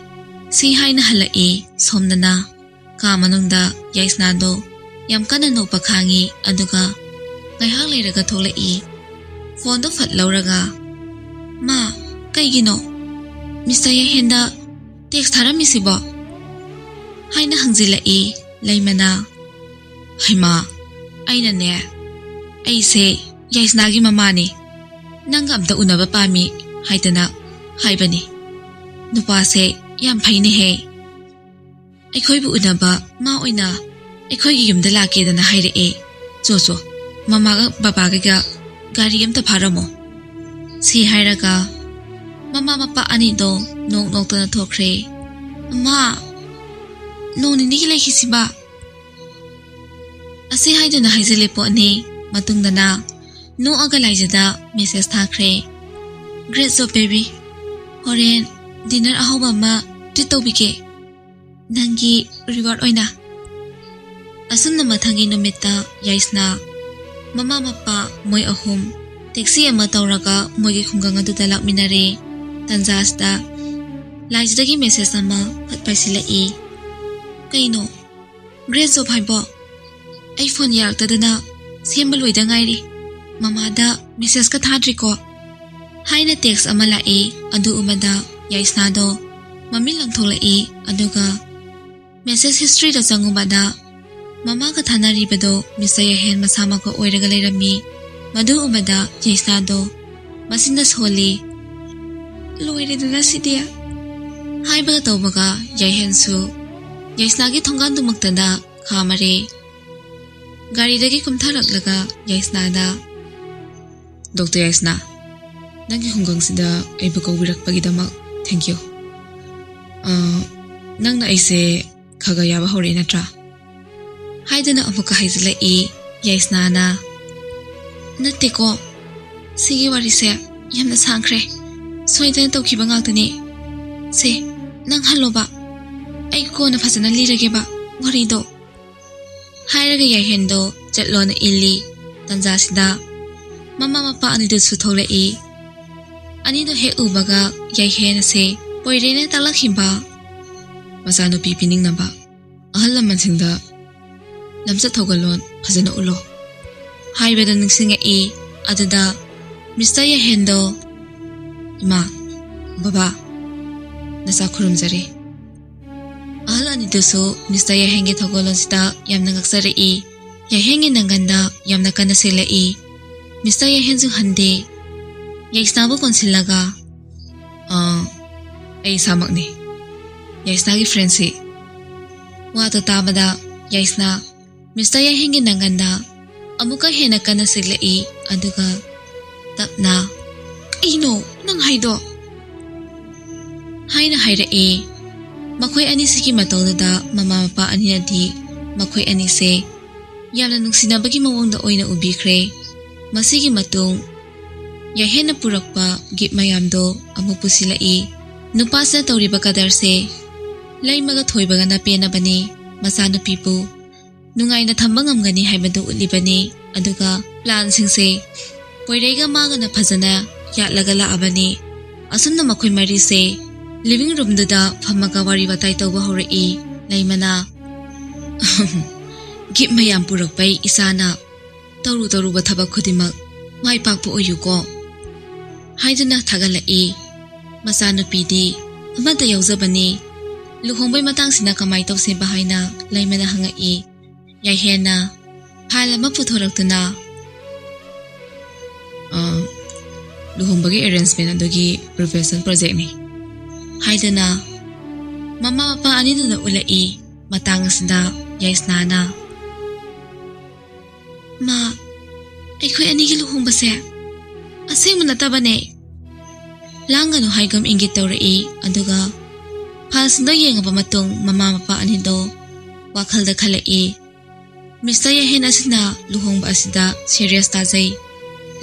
ꯁꯤ ꯍꯥꯏꯅ ꯍꯜꯂꯛꯏ ꯁꯣꯝꯗꯅ꯫ ꯀꯥ ꯃꯅꯨꯡꯗ ꯌꯥꯏꯁꯅꯥꯗꯣ ꯌꯥꯝ ꯀꯟꯅ ꯅꯣꯛꯄ ꯈꯥꯡꯉꯤ, ꯑꯗꯨꯒ ꯉꯥꯏꯍꯥꯛ ꯂꯩꯔꯒ ꯊꯣꯛꯂꯛꯏ꯫ ꯐꯣꯟꯗꯣ ꯐꯠ ꯂꯧꯔꯒ, "ꯃꯥ, ꯀꯩꯒꯤꯅꯣ ꯃꯤꯁꯇꯔ ꯌꯥꯏꯍꯦꯟꯗ ꯇꯦꯛꯁ ꯊꯥꯔꯝꯃꯤꯁꯤꯕꯣ?" ꯍꯥꯏꯅ ꯍꯪꯖꯤꯜꯂꯛꯏ ꯂꯩꯃꯅ꯫ "ꯍꯩꯃꯥ, ꯑꯩꯅꯅꯦ, ꯑꯩꯁꯦ ꯌꯥꯏꯁꯅꯥꯒꯤ ꯃꯃꯥꯅꯤ, ꯅꯪꯒ ꯑꯝꯇ ꯎꯅꯕ ꯄꯥꯝꯃꯤ ꯍꯥꯏꯗꯅ ꯍꯥꯏꯕꯅꯤ꯫ ꯅꯨꯄꯥꯁꯦ ꯌꯥꯝ ꯐꯩꯅꯦꯍꯦ꯫ ꯑꯩꯈꯣꯏꯕꯨ ꯎꯅꯕ ꯃꯥ ꯑꯣꯏꯅ ꯑꯩꯈꯣꯏꯒꯤ ꯌꯨꯝꯗ ꯂꯥꯛꯀꯦꯗꯅ ꯍꯥꯏꯔꯛꯑꯦ꯫ ꯆꯣ ꯆꯣ, ꯃꯃꯥꯒ ꯕꯕꯥꯒꯤꯒ ꯒꯥꯔꯤ ꯑꯝꯇ ꯐꯥꯔꯝꯃꯣ"꯫ ꯁꯤ ꯍꯥꯏꯔꯒ ꯃꯃꯥ ꯃꯄꯥ ꯑꯅꯤꯗꯣ ꯅꯣꯛ ꯅꯣꯛꯇꯅ ꯊꯣꯛꯈ꯭ꯔꯦ꯫ "ꯃꯥ, ꯅꯣꯡ ꯅꯤꯅꯤꯒꯤ ꯂꯩꯈꯤꯁꯤꯕ"꯫ ꯑꯁꯤ ꯍꯥꯏꯗꯨꯅ ꯍꯥꯏꯖꯤꯜꯂꯦ ꯄꯣꯠꯅꯤ꯫ ꯃꯇꯨꯡꯗꯅ ꯅꯣꯛꯑꯒ ꯂꯥꯏꯖꯗ ꯃꯦꯁꯦꯖ ꯊꯥꯈ꯭ꯔꯦ꯫ "Great job, baby꯫ ꯍꯣꯔꯦꯟ ꯗꯤꯅꯔ ꯑꯍꯥꯎꯕ ꯑꯃ ꯇ꯭ꯔꯤꯠ ꯇꯧꯕꯤꯒꯦ꯫ ꯅꯪꯒꯤ ꯔꯤꯋꯥꯔꯗ ꯑꯣꯏꯅ"꯫ ꯑꯁꯨꯝꯅ ꯃꯊꯪꯒꯤ ꯅꯨꯃꯤꯠꯇ ꯌꯥꯏꯁꯅꯥ, ꯃꯃꯥ ꯃꯄꯥ ꯃꯣꯏ ꯑꯍꯨꯝ ꯇꯦꯛꯁꯤ ꯑꯃ ꯇꯧꯔꯒ ꯃꯣꯏꯒꯤ ꯈꯨꯡꯒꯪ ꯑꯗꯨꯗ ꯂꯥꯛꯃꯤꯟꯅꯔꯦ꯫ ꯇꯟꯖꯥꯁꯤꯗ ꯂꯥꯏꯖꯗꯒꯤ ꯃꯦꯁꯦꯖ ꯑꯃ ꯐꯠ ꯄꯥꯏꯁꯤꯜꯂꯛꯏ꯫ "ꯀꯩꯅꯣ? Great job ꯍꯥꯏꯕꯣ? ꯑꯩ ꯐꯣꯟ ꯌꯥꯔꯛꯇꯗꯅ ꯁꯦꯝꯕ ꯂꯣꯏꯗ ꯉꯥꯏꯔꯤ꯫ ꯃꯃꯥꯗ ꯃꯦꯁꯦꯖꯀ ꯊꯥꯗ꯭ꯔꯤꯀꯣ?" ꯍꯥꯏꯅ ꯇꯦꯛꯁ ꯑꯃ ꯂꯥꯛꯏ꯫ ꯑꯗꯨ ꯎꯕꯗ ꯌꯥꯏꯁꯅꯥꯗꯣ ꯃꯃꯤꯠ ꯂꯪꯊꯣꯛꯂꯛꯏ꯫ ꯑꯗꯨꯒ ꯃꯦꯁꯦꯖ ꯍꯤꯁꯇ꯭ꯔꯤꯗ ꯆꯪꯉꯨꯕꯗ ꯃꯃꯥꯒ ꯊꯥꯅꯔꯤꯕꯗꯣ ꯃꯤꯁꯇꯔ ꯌꯥꯏꯍꯦꯟ ꯃꯁꯥꯃꯛꯀ ꯑꯣꯏꯔꯒ ꯂꯩꯔꯝꯃꯤ꯫ ꯃꯗꯨ ꯎꯕꯗ ꯌꯥꯏꯁꯅꯥꯗꯣ ꯃꯁꯤꯅ ꯁꯣꯜꯂꯤ꯫ "ꯂꯣꯏꯔꯦꯗꯅ ꯁꯤꯗꯤ!" ꯍꯥꯏꯕꯒ ꯇꯧꯕꯒ ꯌꯥꯏꯍꯦꯟꯁꯨ ꯌꯥꯏꯁꯅꯥꯒꯤ ꯊꯣꯡꯒꯥꯟꯗꯨꯃꯛꯇꯗ ꯈꯥꯝꯃꯔꯦ꯫ ꯒꯥꯔꯤꯗꯒꯤ ꯀꯨꯝꯊꯔꯛꯂꯒ ꯌꯥꯏꯁꯅꯥꯗ, "ꯗꯣꯛꯇꯔ ꯌꯥꯏꯁꯅꯥ, ꯅꯪꯒꯤ ꯈꯨꯡꯒꯪꯁꯤꯗ ꯑꯩꯕꯨ ꯀꯧꯕꯤꯔꯛꯄꯒꯤꯗꯃꯛ thank you꯫ ꯑꯥ, "ꯅꯪꯅ ꯑꯩꯁꯦ ꯈꯒ ꯌꯥꯕ ꯍꯧꯔꯛꯑꯦ ꯅꯠꯇ꯭ꯔꯥ?" ꯍꯥꯏꯗꯨꯅ ꯑꯃꯨꯛꯀ ꯍꯥꯏꯖꯤꯜꯂꯛꯏ ꯌꯥꯏꯁꯅꯥꯅ꯫ "ꯅꯠꯇꯦꯀꯣ, ꯁꯤꯒꯤ ꯋꯥꯔꯤꯁꯦ ꯌꯥꯝꯅ ꯁꯥꯡꯈ꯭ꯔꯦ꯫ ꯁꯣꯏꯗꯅ ꯇꯧꯈꯤꯕ ꯉꯥꯛꯇꯅꯤ꯫ ꯁꯦ, ꯅꯪ ꯍꯜꯂꯣꯕ꯫ ꯑꯩ ꯀꯣꯟꯅ ꯐꯖꯅ ꯂꯤꯔꯒꯦꯕ ꯋꯥꯔꯤꯗꯣ"꯫ ꯍꯥꯏꯔꯒ ꯌꯥꯏꯍꯦꯟꯗꯣ ꯆꯠꯂꯣꯅ ꯏꯜꯂꯤ꯫ ꯇꯟꯖꯥꯁꯤꯗ ꯃꯃꯥ ꯃꯄꯥ ꯑꯅꯤꯗꯨꯁꯨ ꯊꯣꯛꯂꯛꯏ꯫ ꯑꯅꯤꯗꯣ ꯍꯦꯛ ꯎꯕꯒ ꯌꯥꯏꯍꯦꯟ ꯑꯁꯦ ꯄꯣꯏꯔꯦꯅ ꯇꯥꯛꯂꯛꯈꯤꯕ ꯃꯆꯥꯅꯨꯄꯤ ꯄꯤꯅꯤꯡꯅꯕ ꯑꯍꯜ ꯂꯃꯟꯁꯤꯡꯗ ꯂꯝꯆꯠ ꯊꯧꯒꯜꯂꯣꯟ ꯐꯖꯅ ꯎꯠꯂꯣ ꯍꯥꯏꯕꯗꯣ ꯅꯤꯡꯁꯤꯡꯉꯛꯏ꯫ ꯑꯗꯨꯗ ꯃꯤꯁꯇꯔ ꯌꯥꯏꯍꯦꯟꯗꯣ, "ꯏꯃꯥ, ꯕꯕꯥ, ꯅꯆꯥ ꯈꯨꯔꯨꯝꯖꯔꯤ"꯫ ꯑꯍꯜ ꯑꯅꯤꯗꯨꯁꯨ ꯃꯤꯁꯇꯔ ꯌꯥꯏꯍꯦꯟꯒꯤ ꯊꯧꯒꯜꯂꯣꯟꯁꯤꯗ ꯌꯥꯝꯅ ꯉꯛꯆꯔꯛꯏ꯫ ꯌꯥꯏꯍꯦꯟꯒꯤ ꯅꯪꯒꯟꯗ ꯌꯥꯝꯅ ꯀꯟꯅ ꯁꯤꯜꯂꯛꯏ꯫ ꯃꯤꯁꯇꯔ ꯌꯥꯏꯍꯦꯟꯁꯨ ꯍꯟꯗꯦ꯫ ꯌꯥꯏꯁꯅꯥꯕꯨ ꯀꯣꯟꯁꯤꯜꯂꯒ, "ꯑꯥ, ꯑꯩ ꯏꯁꯥꯃꯛꯅꯤ, ꯌꯥꯏꯁꯅꯥꯒꯤ ꯐ꯭ꯔꯦꯟꯁꯤ"꯫ ꯋꯥꯗꯣ ꯇꯥꯕꯗ ꯌꯥꯏꯁꯅꯥ ꯃꯤꯁꯇꯔ ꯌꯥꯏꯍꯦꯟꯒꯤ ꯅꯪꯒꯟꯗ ꯑꯃꯨꯛꯀ ꯍꯦꯟꯅ ꯀꯟꯅ ꯁꯤꯜꯂꯛꯏ, ꯑꯗꯨꯒ ꯇꯞꯅ, "ꯀꯩꯅꯣ ꯅꯪ ꯍꯥꯏꯗꯣ?" ꯍꯥꯏꯅ ꯍꯥꯏꯔꯛꯏ꯫ ꯃꯈꯣꯏ ꯑꯅꯤꯁꯤꯒꯤ ꯃꯇꯧꯗꯨꯗ ꯃꯃꯥ ꯃꯄꯥ ꯑꯅꯤꯅꯗꯤ ꯃꯈꯣꯏ ꯑꯅꯤꯁꯦ ꯌꯥꯝꯅ ꯅꯨꯡꯁꯤꯅꯕꯒꯤ ꯃꯑꯣꯡꯗ ꯑꯣꯏꯅ ꯎꯕꯤꯈ꯭ꯔꯦ꯫ ꯃꯁꯤꯒꯤ ꯃꯇꯨꯡ ꯌꯥꯏꯍꯦꯟꯅ ꯄꯨꯔꯛꯄ ꯒꯤꯐ ꯃꯌꯥꯝꯗꯣ ꯑꯃꯨꯛ ꯄꯨꯁꯤꯜꯂꯛꯏ꯫ ꯅꯨꯄꯥꯁꯤꯅ ꯇꯧꯔꯤꯕ ꯀꯗꯔꯁꯦ ꯂꯩꯃꯒ ꯊꯣꯏꯕꯒꯅ ꯄꯦꯟꯅꯕꯅꯤ꯫ ꯃꯆꯥꯅꯨꯄꯤꯕꯨ ꯅꯨꯡꯉꯥꯏꯅ ꯊꯝꯕ ꯉꯝꯒꯅꯤ ꯍꯥꯏꯕꯗꯨ ꯎꯠꯂꯤꯕꯅꯤ꯫ ꯑꯗꯨꯒ ꯄ꯭ꯂꯥꯟꯁꯤꯡꯁꯦ ꯄꯣꯏꯔꯩꯒ ꯃꯥꯒꯅ ꯐꯖꯅ ꯌꯥꯠꯂꯒ ꯂꯥꯛꯑꯕꯅꯤ꯫ ꯑꯁꯨꯝꯅ ꯃꯈꯣꯏ ꯃꯔꯤꯁꯦ ꯂꯤꯚꯤꯡ ꯔꯨꯝꯗꯨꯗ ꯐꯝꯃꯒ ꯋꯥꯔꯤ ꯋꯥꯇꯥꯏ ꯇꯧꯕ ꯍꯧꯔꯛꯏ꯫ ꯂꯩꯃꯅ, "ꯒꯤꯐ ꯃꯌꯥꯝ ꯄꯨꯔꯛꯄꯩ ꯏꯆꯥꯅ ꯇꯧꯔꯨ ꯇꯧꯔꯨꯕ ꯊꯕꯛ ꯈꯨꯗꯤꯡꯃꯛ ꯃꯥꯏ ꯄꯥꯛꯄ ꯑꯣꯏꯌꯨꯀꯣ" ꯍꯥꯏꯗꯨꯅ ꯊꯥꯒꯠꯂꯛꯏ꯫ ꯃꯆꯥꯅꯨꯄꯤꯗꯤ ꯑꯃꯠꯇ ꯌꯥꯎꯖꯕꯅꯤ꯫ ꯂꯨꯍꯣꯡꯕꯩ ꯃꯇꯥꯡꯁꯤꯅ ꯀꯃꯥꯏ ꯇꯧꯁꯦꯕ ꯍꯥꯏꯅ ꯂꯩꯃꯅ ꯍꯪꯉꯛꯏ꯫ ꯌꯥꯏꯍꯦꯟꯅ ꯐꯥꯏꯜ ꯑꯃ ꯄꯨꯊꯣꯔꯛꯇꯨꯅ, "ꯑ, ꯂꯨꯍꯣꯡꯕꯒꯤ ꯑꯦꯔꯦꯟꯖꯃꯦꯟ ꯑꯗꯨꯒꯤ ꯄ꯭ꯔꯤꯄꯦꯔꯦꯁꯟ ꯄ꯭ꯔꯣꯖꯦꯛꯅꯤ" ꯍꯥꯏꯗꯨꯅ ꯃꯃꯥ ꯃꯄꯥ ꯑꯅꯤꯗꯨꯗ ꯎꯠꯂꯛꯏ꯫ ꯃꯇꯥꯡ ꯑꯁꯤꯗ ꯌꯥꯏꯁꯅꯥꯅ, "ꯃꯥ, ꯑꯩꯈꯣꯏ ꯑꯅꯤꯒꯤ ꯂꯨꯍꯣꯡꯕꯁꯦ ꯑꯁꯦꯡꯕ ꯅꯠꯇꯕꯅꯦ"꯫ ꯂꯥꯡꯒꯅꯨ ꯍꯥꯏꯒꯨꯝ ꯏꯪꯒꯤꯠ ꯇꯧꯔꯛꯏ꯫ ꯑꯗꯨꯒ ꯐꯥꯏꯜꯁꯤꯡꯗꯣ ꯌꯦꯡꯉꯕ ꯃꯇꯨꯡ ꯃꯃꯥ ꯃꯄꯥ ꯑꯅꯤꯗꯣ ꯋꯥꯈꯜꯗ ꯈꯜꯂꯛꯏ꯫ ꯃꯤꯁꯇꯔ ꯌꯥꯏꯍꯦꯟ ꯑꯁꯤꯅ ꯂꯨꯍꯣꯡꯕ ꯑꯁꯤꯗ ꯁꯦꯔꯤꯌꯁ ꯇꯥꯖꯩ꯫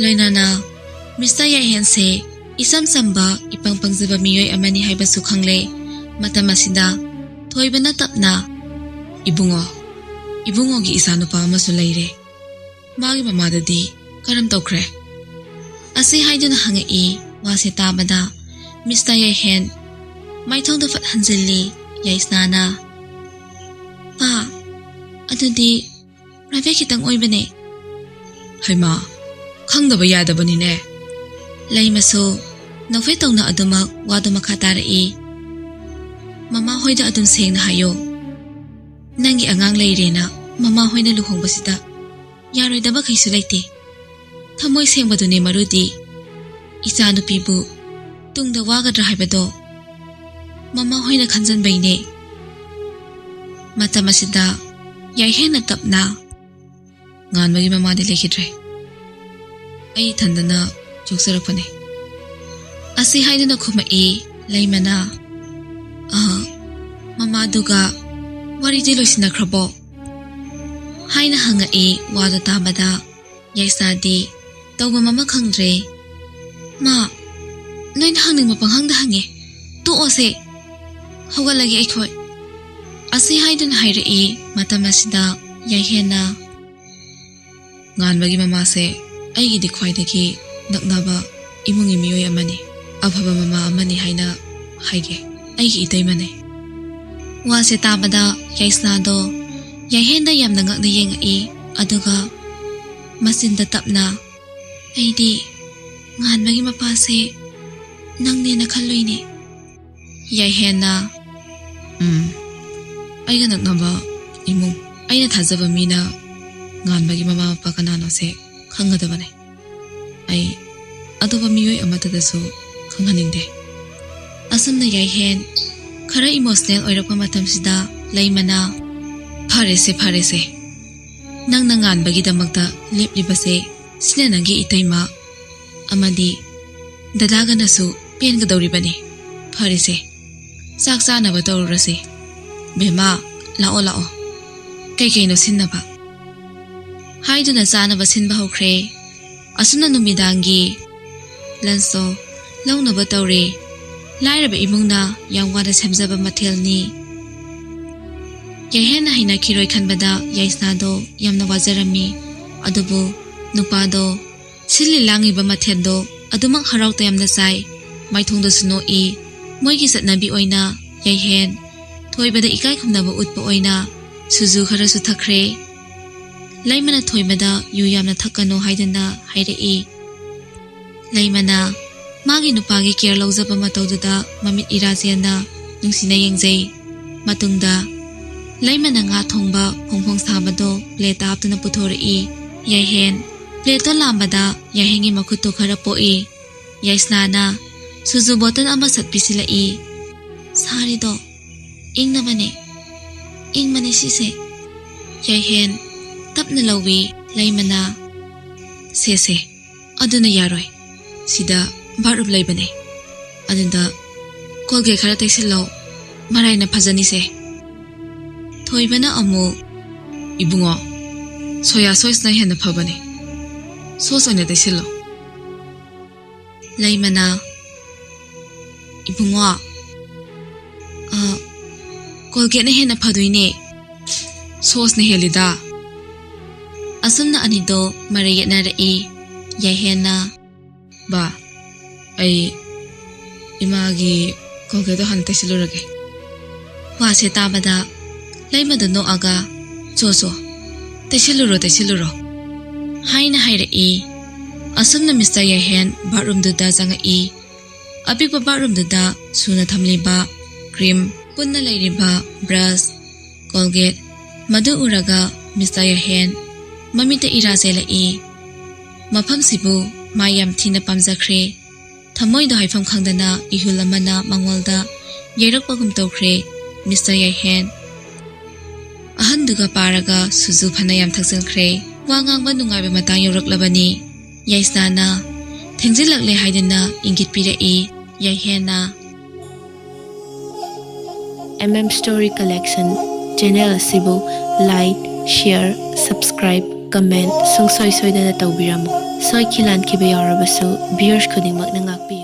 ꯂꯣꯏꯅꯅ ꯃꯤꯁꯇꯔ ꯌꯥꯏꯍꯦꯟꯁꯦ ꯏꯆꯝ ꯆꯝꯕ, ꯏꯄꯪ ꯄꯪꯖꯕ ꯃꯤꯑꯣꯏ ꯑꯃꯅꯤ ꯍꯥꯏꯕꯁꯨ ꯈꯪꯂꯦ꯫ ꯃꯇꯝ ꯑꯁꯤꯗ ꯊꯣꯏꯕꯅ ꯇꯞꯅ, "ꯏꯕꯨꯡꯉꯣ, ꯏꯕꯨꯡꯉꯣꯒꯤ ꯏꯆꯥꯅꯨꯄꯥ ꯑꯃꯁꯨ ꯂꯩꯔꯦ꯫ ꯃꯥꯒꯤ ꯃꯃꯥꯗꯨꯗꯤ ꯀꯔꯝ ꯇꯧꯈ꯭ꯔꯦ?" ꯑꯁꯤ ꯍꯥꯏꯗꯨꯅ ꯍꯪꯉꯛꯏ꯫ ꯋꯥꯁꯦ ꯇꯥꯕꯗ ꯃꯤꯁꯇꯔ ꯌꯥꯏꯍꯦꯟ ꯃꯥꯏꯊꯣꯡꯗ ꯐꯠ ꯍꯟꯖꯤꯜꯂꯤ꯫ ꯌꯥꯏꯁꯅꯥꯅ, "ꯄꯥ, ꯑꯗꯨꯗꯤ ꯄ꯭ꯔꯥꯏꯚꯦꯠ ꯈꯤꯇꯪ ꯑꯣꯏꯕꯅꯦ꯫" "ꯍꯩꯃꯥ, ꯈꯪꯗꯕ ꯌꯥꯗꯕꯅꯤꯅꯦ꯫" ꯂꯩꯃꯁꯨ ꯅꯣꯛꯐꯦꯠ ꯇꯧꯅ ꯑꯗꯨꯃꯛ ꯋꯥꯗꯨ ꯃꯈꯥ ꯇꯥꯔꯛꯏ꯫ "ꯃꯃꯥ ꯍꯣꯏꯗ ꯑꯗꯨꯝ ꯁꯦꯡꯅ ꯍꯥꯏꯌꯣ꯫ ꯅꯪꯒꯤ ꯑꯉꯥꯡ ꯂꯩꯔꯦꯅ ꯃꯃꯥ ꯍꯣꯏꯅ ꯂꯨꯍꯣꯡꯕꯁꯤꯗ ꯌꯥꯔꯣꯏꯗꯕ ꯀꯩꯁꯨ ꯂꯩꯇꯦ꯫ ꯊꯃꯣꯏ ꯁꯦꯡꯕꯗꯨꯅꯦ ꯃꯔꯨꯗꯤ꯫ ꯏꯆꯥ ꯅꯨꯄꯤꯕꯨ ꯇꯨꯡꯗ ꯋꯥꯒꯗ꯭ꯔꯥ ꯍꯥꯏꯕꯗꯣ ꯃꯃꯥ ꯍꯣꯏꯅ ꯈꯟꯖꯟꯕꯩꯅꯦ꯫" ꯃꯇꯝ ꯑꯁꯤꯗ ꯌꯥꯏꯍꯦꯟꯅ ꯇꯞꯅ, "ꯉꯥꯟꯕꯒꯤ ꯃꯃꯥꯗꯤ ꯂꯩꯈꯤꯗ꯭ꯔꯦ꯫ ꯑꯩ ꯏꯊꯟꯗꯅ ꯌꯣꯛꯆꯔꯛꯄꯅꯦ꯫" ꯑꯁꯤ ꯍꯥꯏꯗꯨꯅ ꯈꯨꯝꯃꯛꯏ ꯂꯩꯃꯅ, "ꯑ, ꯃꯃꯥꯗꯨꯒ ꯋꯥꯔꯤꯗꯤ ꯂꯣꯏꯁꯤꯟꯅꯈ꯭ꯔꯕꯣ?" ꯍꯥꯏꯅ ꯍꯪꯉꯛꯏ꯫ ꯋꯥꯗꯨ ꯇꯥꯕꯗ ꯌꯥꯏꯁꯅꯥꯗꯤ ꯇꯧꯐꯝ ꯑꯃ ꯈꯪꯗ꯭ꯔꯦ꯫ "ꯃꯥ, ꯅꯣꯏꯅ ꯍꯪꯅꯤꯡꯕ ꯄꯪꯍꯪꯗ ꯍꯪꯉꯦ꯫ ꯇꯣꯛꯑꯣꯁꯦ꯫ ꯍꯧꯒꯠꯂꯒꯦ ꯑꯩꯈꯣꯏ꯫" ꯑꯁꯤ ꯍꯥꯏꯗꯨꯅ ꯍꯥꯏꯔꯛꯏ꯫ ꯃꯇꯝ ꯑꯁꯤꯗ ꯌꯥꯏꯍꯦꯟꯅ, "ꯉꯥꯟꯕꯒꯤ ꯃꯃꯥꯁꯦ ꯑꯩꯒꯤꯗꯤ ꯈ꯭ꯋꯥꯏꯗꯒꯤ ꯅꯛꯅꯕ ꯏꯃꯨꯡꯒꯤ ꯃꯤꯑꯣꯏ ꯑꯃꯅꯤ꯫ ꯑꯐꯕ ꯃꯃꯥ ꯑꯃꯅꯤ ꯍꯥꯏꯅ ꯍꯥꯏꯒꯦ꯫ ꯑꯩꯒꯤ ꯏꯇꯩꯃꯅꯦ꯫" ꯋꯥꯁꯦ ꯇꯥꯕꯗ ꯌꯥꯏꯁꯅꯥꯗꯣ ꯌꯥꯏꯍꯦꯟꯗ ꯌꯥꯝꯅ ꯉꯛꯅ ꯌꯦꯡꯉꯛꯏ꯫ ꯑꯗꯨꯒ ꯃꯆꯤꯟꯗ ꯇꯞꯅ, "ꯑꯩꯗꯤ ꯉꯥꯟꯕꯒꯤ ꯃꯄꯥꯁꯦ ꯅꯪꯅꯦꯅ ꯈꯜꯂꯨꯏꯅꯦ꯫" ꯌꯥꯏꯍꯦꯟꯅ, "ꯎꯝ, ꯑꯩꯒ ꯅꯛꯅꯕ ꯏꯃꯨꯡ, ꯑꯩꯅ ꯊꯥꯖꯕ ꯃꯤꯅ ꯉꯥꯟꯕꯒꯤ ꯃꯃꯥ ꯃꯄꯥ ꯀꯅꯥꯅꯣꯁꯦ ꯈꯪꯒꯗꯕꯅꯦ꯫ ꯑꯩ ꯑꯇꯣꯞꯄ ꯃꯤꯑꯣꯏ ꯑꯃꯠꯇꯗꯁꯨ ꯈꯪꯍꯟꯅꯤꯡꯗꯦ꯫" ꯑꯁꯨꯝꯅ ꯌꯥꯏꯍꯦꯟ ꯈꯔ ꯏꯃꯣꯁꯅꯦꯜ ꯑꯣꯏꯔꯛꯄ ꯃꯇꯝꯁꯤꯗ ꯂꯩꯃꯅ, "ꯐꯔꯦꯁꯦ, ꯐꯔꯦꯁꯦ꯫ ꯅꯪꯅ ꯉꯥꯟꯕꯒꯤꯗꯃꯛꯇ ꯂꯦꯞꯂꯤꯕꯁꯦ, ꯁꯤꯅ ꯅꯪꯒꯤ ꯏꯇꯩꯃ ꯑꯃꯗꯤ ꯗꯗꯥꯒꯅꯁꯨ ꯄꯦꯟꯒꯗꯧꯔꯤꯕꯅꯤ꯫ ꯐꯔꯦꯁꯦ, ꯆꯥꯛ ꯆꯥꯅꯕ ꯇꯧꯔꯨꯔꯁꯤ꯫ ꯕꯦꯝꯃ, ꯂꯥꯛꯑꯣ, ꯂꯥꯛꯑꯣ꯫ ꯀꯩꯀꯩꯅꯣ ꯁꯤꯟꯅꯕ?" ꯍꯥꯏꯗꯨꯅ ꯆꯥꯅꯕ ꯁꯤꯟꯕ ꯍꯧꯈ꯭ꯔꯦ꯫ ꯑꯁꯨꯝꯅ ꯅꯨꯃꯤꯗꯥꯡꯒꯤ ꯂꯟꯁꯇꯣ ꯂꯧꯅꯕ ꯇꯧꯔꯦ꯫ ꯂꯥꯏꯔꯕ ꯏꯃꯨꯡꯅ ꯌꯥꯝ ꯋꯥꯅ ꯁꯦꯝꯖꯕ ꯃꯊꯦꯜꯅꯤ꯫ ꯌꯥꯏꯍꯦꯟꯅ ꯍꯩꯅꯈꯤꯔꯣꯏ ꯈꯟꯕꯗ ꯌꯥꯏꯁꯅꯥꯗꯣ ꯌꯥꯝꯅ ꯋꯥꯖꯔꯝꯃꯤ꯫ ꯑꯗꯨꯕꯨ ꯅꯨꯄꯥꯗꯣ ꯁꯤꯜꯂꯤ ꯂꯥꯡꯉꯤꯕ ꯃꯊꯦꯜꯗꯣ ꯑꯗꯨꯃꯛ ꯍꯔꯥꯎ ꯇꯌꯥꯝꯅ ꯆꯥꯏ꯫ ꯃꯥꯏꯊꯣꯡꯗꯁꯨ ꯅꯣꯛꯏ꯫ ꯃꯣꯏꯒꯤ ꯆꯠꯅꯕꯤ ꯑꯣꯏꯅ ꯌꯥꯏꯍꯦꯟ ꯊꯣꯏꯕꯗ ꯏꯀꯥꯏ ꯈꯨꯝꯅꯕ ꯎꯠꯄ ꯑꯣꯏꯅ ꯁꯨꯖꯨ ꯈꯔꯁꯨ ꯊꯛꯈ꯭ꯔꯦ꯫ ꯂꯩꯃꯅ ꯊꯣꯏꯕꯗ ꯌꯨ ꯌꯥꯝꯅ ꯊꯛꯀꯅꯨ ꯍꯥꯏꯗꯨꯅ ꯍꯥꯏꯔꯛꯏ꯫ ꯂꯩꯃꯅ ꯃꯥꯒꯤ ꯅꯨꯄꯥꯒꯤ ꯀꯦꯌꯔ ꯂꯧꯖꯕ ꯃꯇꯧꯗꯨꯗ ꯃꯃꯤꯠ ꯏꯔꯥ ꯆꯦꯟꯅ ꯅꯨꯡꯁꯤꯅ ꯌꯦꯡꯖꯩ꯫ ꯃꯇꯨꯡꯗ ꯂꯩꯃꯅ ꯉꯥ ꯊꯣꯡꯕ ꯐꯣꯡ ꯐꯣꯡ ꯁꯥꯕꯗꯣ ꯄ꯭ꯂꯦꯠꯇ ꯍꯥꯞꯇꯨꯅ ꯄꯨꯊꯣꯔꯛꯏ꯫ ꯌꯥꯏꯍꯦꯟ ꯄ꯭ꯂꯦꯠꯇꯣ ꯂꯥꯝꯕꯗ ꯌꯥꯏꯍꯦꯟꯒꯤ ꯃꯈꯨꯠꯇꯣ ꯈꯔ ꯄꯣꯛꯏ꯫ ꯌꯥꯏꯁꯅꯥꯅ ꯁꯨꯖꯨ ꯕꯣꯇꯜ ꯑꯃ ꯁꯠ ꯄꯤꯁꯤꯜꯂꯛꯏ꯫ "ꯁꯥꯔꯤꯗꯣ ꯏꯪꯅꯕꯅꯦ, ꯏꯪꯕꯅꯦ ꯁꯤꯁꯦ꯫" ꯌꯥꯏꯍꯦꯟ ꯇꯞꯅ ꯂꯧꯏ꯫ ꯂꯩꯃꯅ, "ꯁꯦ, ꯁꯦ, ꯑꯗꯨꯅ ꯌꯥꯔꯣꯏ꯫ ꯁꯤꯗ ꯕꯥꯠꯔꯨꯝ ꯂꯩꯕꯅꯦ꯫ ꯑꯗꯨꯗ ꯀꯣꯜꯒꯦꯠ ꯈꯔ ꯇꯩꯁꯤꯜꯂꯣ, ꯃꯔꯥꯏꯅ ꯐꯖꯅꯤꯁꯦ꯫" ꯊꯣꯏꯕꯅ ꯑꯃꯨꯛ, "ꯏꯕꯨꯡꯉꯣ, ꯁꯣꯌꯥ ꯁꯣꯁꯅ ꯍꯦꯟꯅ ꯐꯕꯅꯦ꯫ ꯁꯣꯁ ꯑꯣꯏꯅ ꯇꯩꯁꯤꯜꯂꯣ꯫" ꯂꯩꯃꯅ, "ꯏꯕꯨꯡꯉꯣ, ꯑ, ꯀꯣꯜꯒꯦꯠꯅ ꯍꯦꯟꯅ ꯐꯗꯣꯏꯅꯦ꯫ ꯁꯣꯁꯅ ꯍꯦꯜꯂꯤꯗ꯫" ꯑꯁꯨꯝꯅ ꯑꯅꯤꯗꯣ ꯃꯔꯩ ꯌꯦꯠꯅꯔꯛꯏ꯫ ꯌꯥꯏꯍꯦꯟꯅ, "ꯕꯥ, ꯑꯩ ꯏꯃꯥꯒꯤ ꯀꯣꯜꯒꯦꯠꯇꯣ ꯍꯥꯟꯅ ꯇꯩꯁꯤꯜꯂꯨꯔꯒꯦ꯫" ꯋꯥꯁꯦ ꯇꯥꯕꯗ ꯂꯩꯃꯗꯣ ꯅꯣꯛꯑꯒ, "ꯆꯣ, ꯆꯣ, ꯇꯩꯁꯤꯜꯂꯨꯔꯣ, ꯇꯩꯁꯤꯜꯂꯨꯔꯣ," ꯍꯥꯏꯅ ꯍꯥꯏꯔꯛꯏ꯫ ꯑꯁꯨꯝꯅ ꯃꯤꯁꯇꯔ ꯌꯥꯏꯍꯦꯟ ꯕꯥꯠꯔꯨꯝꯗꯨꯗ ꯆꯪꯉꯛꯏ꯫ ꯑꯄꯤꯛꯄ ꯕꯥꯠꯔꯨꯝꯗꯨꯗ ꯁꯨꯅ ꯊꯝꯂꯤꯕ ꯀ꯭ꯔꯤꯝ, ꯄꯨꯟꯅ ꯂꯩꯔꯤꯕ ꯕ꯭ꯔꯁ, ꯀꯣꯜꯒꯦꯠ, ꯃꯗꯨ ꯎꯔꯒ ꯃꯤꯁꯇꯔ ꯌꯥꯏꯍꯦꯟ ꯃꯃꯤꯠꯇ ꯏꯔꯥ ꯆꯦꯜꯂꯛꯏ꯫ ꯃꯐꯝꯁꯤꯕꯨ ꯃꯥ ꯌꯥꯝ ꯊꯤꯅ ꯄꯥꯝꯖꯈ꯭ꯔꯦ꯫ ꯊꯃꯣꯏꯗꯣ ꯍꯥꯏꯐꯝ ꯈꯪꯗꯅ ꯏꯍꯨꯜ ꯑꯃꯅ ꯃꯉꯣꯟꯗ ꯌꯩꯔꯛꯄꯒꯨꯝ ꯇꯧꯈ꯭ꯔꯦ꯫ ꯃꯤꯁꯇꯔ ꯌꯥꯏꯍꯦꯟ ꯑꯍꯟꯗꯨꯒ ꯄꯥꯔꯒ ꯁꯨꯖꯨ ꯐꯅ ꯌꯥꯝ ꯊꯛꯆꯤꯟꯈ꯭ꯔꯦ꯫ ꯋꯥ ꯉꯥꯡꯕ ꯅꯨꯡꯉꯥꯏꯕ ꯃꯇꯥꯡ ꯌꯧꯔꯛꯂꯕꯅꯤ꯫ ꯌꯥꯏꯁꯅꯥꯅ ꯊꯦꯡꯖꯤꯜꯂꯛꯂꯦ ꯍꯥꯏꯗꯨꯅ ꯏꯪꯒꯤꯠ ꯄꯤꯔꯛꯏ꯫ ꯌꯥꯏꯍꯦꯟꯅ, M M Story Collection channel ꯑꯁꯤꯕꯨ like, share, subscribe, comment ꯁꯨꯡꯁꯣꯏ ꯁꯣꯏꯗꯅ ꯇꯧꯕꯤꯔꯝꯃꯨ꯫ ꯁꯣꯏꯈꯤ ꯂꯥꯟꯈꯤꯕ ꯌꯥꯎꯔꯕꯁꯨ viewers ꯈꯨꯗꯤꯡꯃꯛꯅ ꯉꯥꯛꯄꯤꯌꯨ꯫